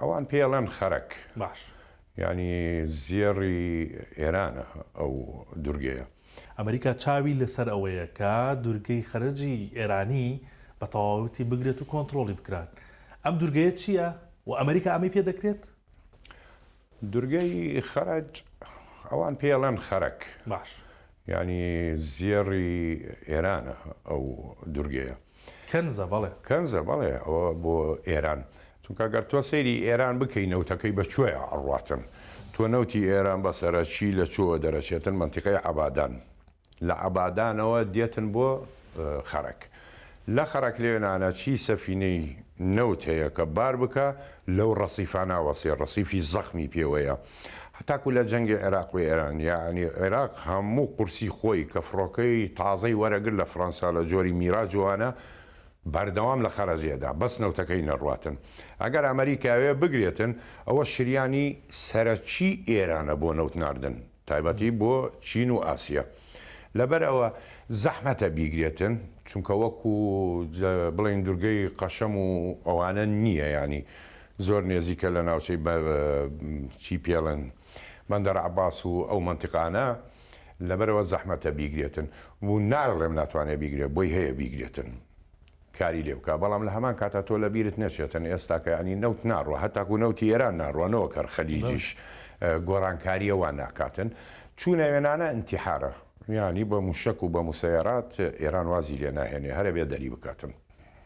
ئەوان پێی ئەڵێن خەرەک. باش. یانی زێڕی ئێرانە ئەو دورگەیە. ئەمریکا چاوی لەسەر ئەوەیە کە دورگەی خەرەجی ئێرانی بە تەواوەتی بگرێت و کۆنتڕۆڵی بکرات. ئەم دورگەیە چییە و ئەمریکا ئەمەی پێ دەکرێت؟ دورگەی خەرەج ئەوان پێی ئەڵێن خەرەک. باش. یانی زێڕی ئێرانە ئەو دورگەیە. کەنزە بەڵێ. کەنزە بەڵێ ئەوە بۆ ئێران چونکە گەر تۆ سەیری ئێران بکەی نەوتەکەی بە کوێیا ئەڕواتن تۆ نەوتی ئێران بە سەرەکی لە چۆوە دەرەچێتن مەنتیقەی عەبادان لە عەبادانەوە دێتن بۆ خەرەک لە خەرەک لێنانە چی سەفینەی نەوت هەیە کە بار بکا لەو ڕەسیفانە وەسێ ڕەسیفی زەخمی پێوەیە هەتاکو لە جەنگی عێراق و ئێران یەعنی عێراق هەموو قورسی خۆی کە فڕۆکەی تازەی وەرەگرت لە فڕەنسا لە جۆری میراج و وانە بەردەوام لە خەرەجێدا بەس نەوتەکەی نەڕواتن ئەگەر ئەمەریکا وێ بگرێتن ئەوە شریانی سەرەکی ئێرانە بۆ نەوت ناردن تایبەتی بۆ چین و ئاسیا لەبەر ئەوە زەحمەتە بیگرێتن چونکە وەکو بڵێین دورگەی قەشەم و ئەوانە نییە یانی زۆر نێزیکە لە ناوچەی چی پێڵێن بەندەر عەباس و ئەو مەنتیقانە لەبەرئەوە زەحمەتە بیگرێتن و ناڵێم ناتوانێت بیگرێت بۆی هەیە بیگرێتن کاری لێ بکا بەڵام لە هەمان کاتا تۆ لە بیرت نەچێتن ئێستا کە یانی نەوت ناڕوا هەتاکو نەوتی ئێران ناڕوا نەوەک هەر خەلیجیش گۆڕانکاریە وا ناکاتن چوونە وێنانە ئینتیحارە یانی بە موشەک و بە موسەیەرات ئێران وازی لێ ناهێنێ هەرەبێ دەری بکاتن.